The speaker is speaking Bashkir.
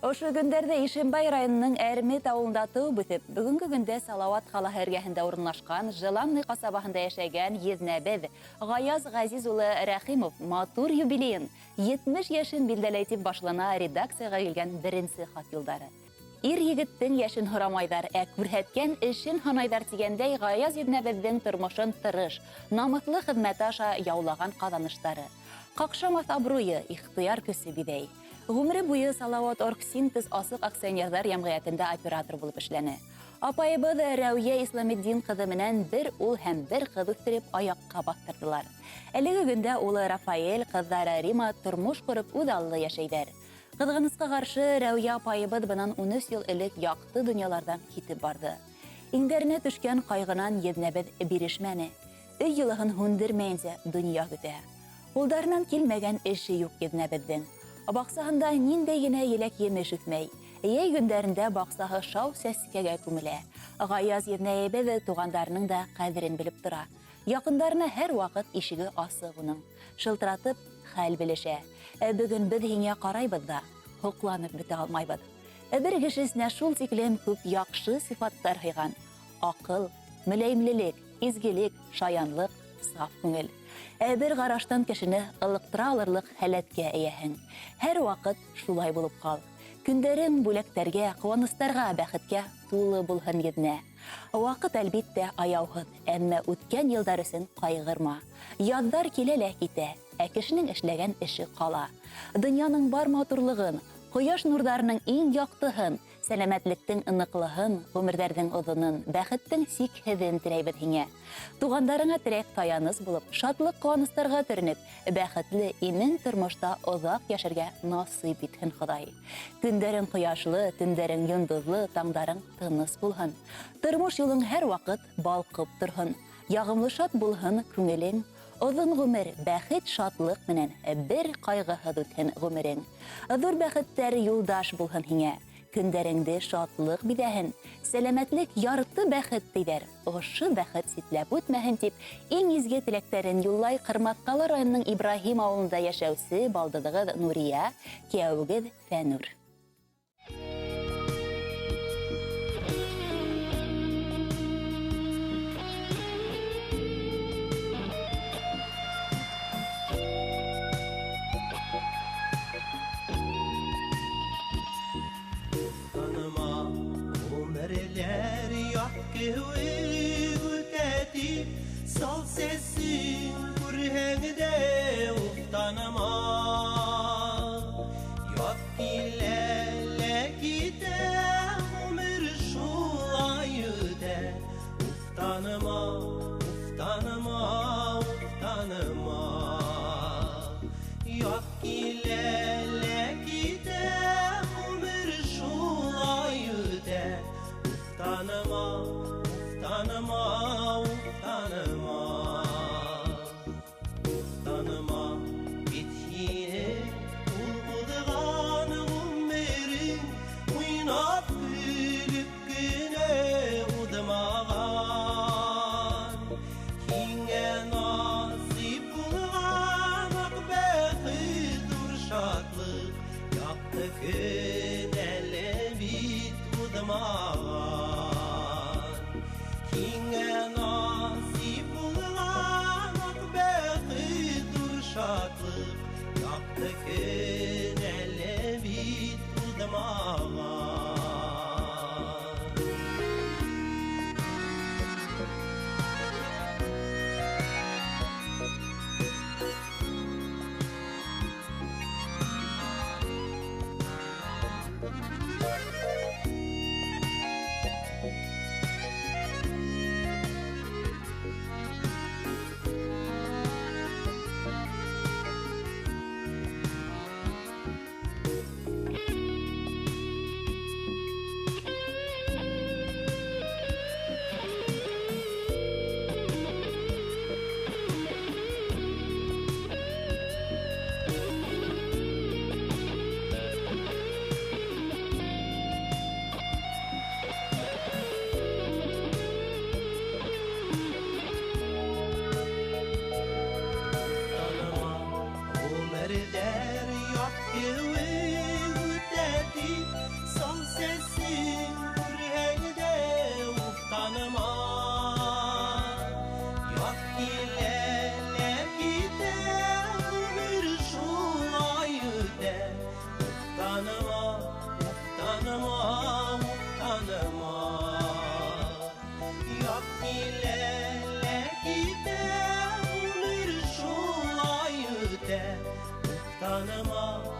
Ошо көндәрҙә Ишембай районының Әрмет ауылында тыуып үҫеп, бөгөнгө көндә Салауат ҡалаһы эргәһендә урынлашҡан Желанный ҡасабаһында йәшәгән еҙнәбеҙ Ғаяз Ғәзиз улы Рәхимов матур юбилейын 70 йәшен билдәләй тип башлана редакцияға килгән беренсе хат юлдары. Ир егеттең йәшен һорамайҙар, ә күрһәткән эшен һанайҙар тигәндәй, Ғаяз еҙнәбеҙҙең тормошон тырыш, намыҫлы хеҙмәте аша яулаған ҡаҙаныштары, ҡаҡшамаҫ абруйы, ихтыяр көсө биҙәй. Ғүмере буйы Салауат Оргсинтез асыҡ акционерҙар йәмғиәтендә оператор булып эшләне. Апайыбыҙ Рәүйә Исламетдин ҡыҙы менән бер ул һәм бер ҡыҙ үҫтереп аяҡҡа баҫтырҙылар. Әлеге көндә улы Рафаэль, ҡыҙҙары Рима тормош ҡороп үҙ аллы йәшәйҙәр. Ҡыҙғанысҡа ҡаршы, Рәүйә апайыбыҙ бынан 13 йыл элек яҡты донъяларҙан китеп барҙы. Иңдәренә төшкән ҡайғынан еҙнәбеҙ бирешмәне. Өй йылыһын һүндермәйенсә донъя көтә. Ҡулдарынан килмәгән эше юҡ еҙнәбеҙҙең. Баҡсаһында ниндәй генә еләк-емеш үҫмәй. Йәй көндәрендә баҡсаһы шау сәскәгә күмелә. Ғаяз еҙнәйебеҙ туғандарының да ҡәҙерен белеп тора. Яҡындарына һәр ваҡыт ишеге асыҡ уның. Шылтыратып, хәл белешә. Ә бөгөн беҙ һиңә ҡарайбыҙ ҙа, һоҡланып бөтә алмайбыҙ. Бер кеше эсенә шул тиклем күп яҡшы сифаттар һыйған. Аҡыл, мөләйемлелек, изгелек, шаянлыҡ, саф күңел. Ә бер ҡараштан кешене ылыҡтыра алырлыҡ һәләткә эйәһең. Һәр ваҡыт шулай булып ҡал. Көндәрең бүләктәргә, ҡыуаныстарға, бәхеткә тулы булһын еҙнә. Ваҡыт, әлбиттә, аяуһыҙ, әммә үткән йылдар өсөн ҡайғырма. Яҙҙар килә лә китә, ә кешенең эшләгән эше ҡала. Донъяның бар матурлығын, ҡояш нурҙарының иң яҡтыһын, сәләмәтлектең ныҡлыһын, ғүмерҙәрҙең оҙонон, бәхеттең сикһеҙен теләйбеҙ һиңә. Туғандарыңа терәк таяныс булып, шатлыҡ ҡыуаныстарға төрөнөп, бәхетле, имен тормошта оҙаҡ йәшәргә насыйп итһен Хоҙай. Көндәрең ҡояшлы, төндәрең йондоҙло, таңдарың тыныс булһын. Тормош юлың һәр ваҡыт балҡып торһон. Яғымлы шат булһын күңелең. Оҙон ғүмер, бәхет, шатлыҡ менән бер ҡайғыһыҙ үтһен ғүмерең. Ҙур бәхеттәр юлдаш булһын һиңә. Көндәреңде шатлыҡ биҙәһен. Сәләмәтлек ярты бәхет тиҙәр. Ошо бәхет ситләп үтмәһен тип, иң изге теләктәрен юллай Ҡырмыҫҡалы районының Ибраһим ауылында йәшәүсе балдыҙығыҙ Нурия, кейәүегеҙ Фәнүр. Ғүмерләр яҡ кеүек үтә тип, сал сәсен күрһәң дә уфтанма. Яҙ килә лә китә, ғүмер шулай үтә. Уфтанма, уфтанма, уфтанма. Яҙ килә лә китә, ғүмер шулай үтә. Уфтанма, уфтанма, уфтанма. Уфтанма, бит һине ул уҙған ғүмерең уйнап көлөп кенә уҙмаған. Һиңә насип булған аҡ бәхет, ҙур шатлыҡ, яҡты көн әле бит уҙмаған. Һиңә насип булған аҡ бәхет, ҙур шатлыҡ, яҡты көн әле бит уҙмаған. Яныма.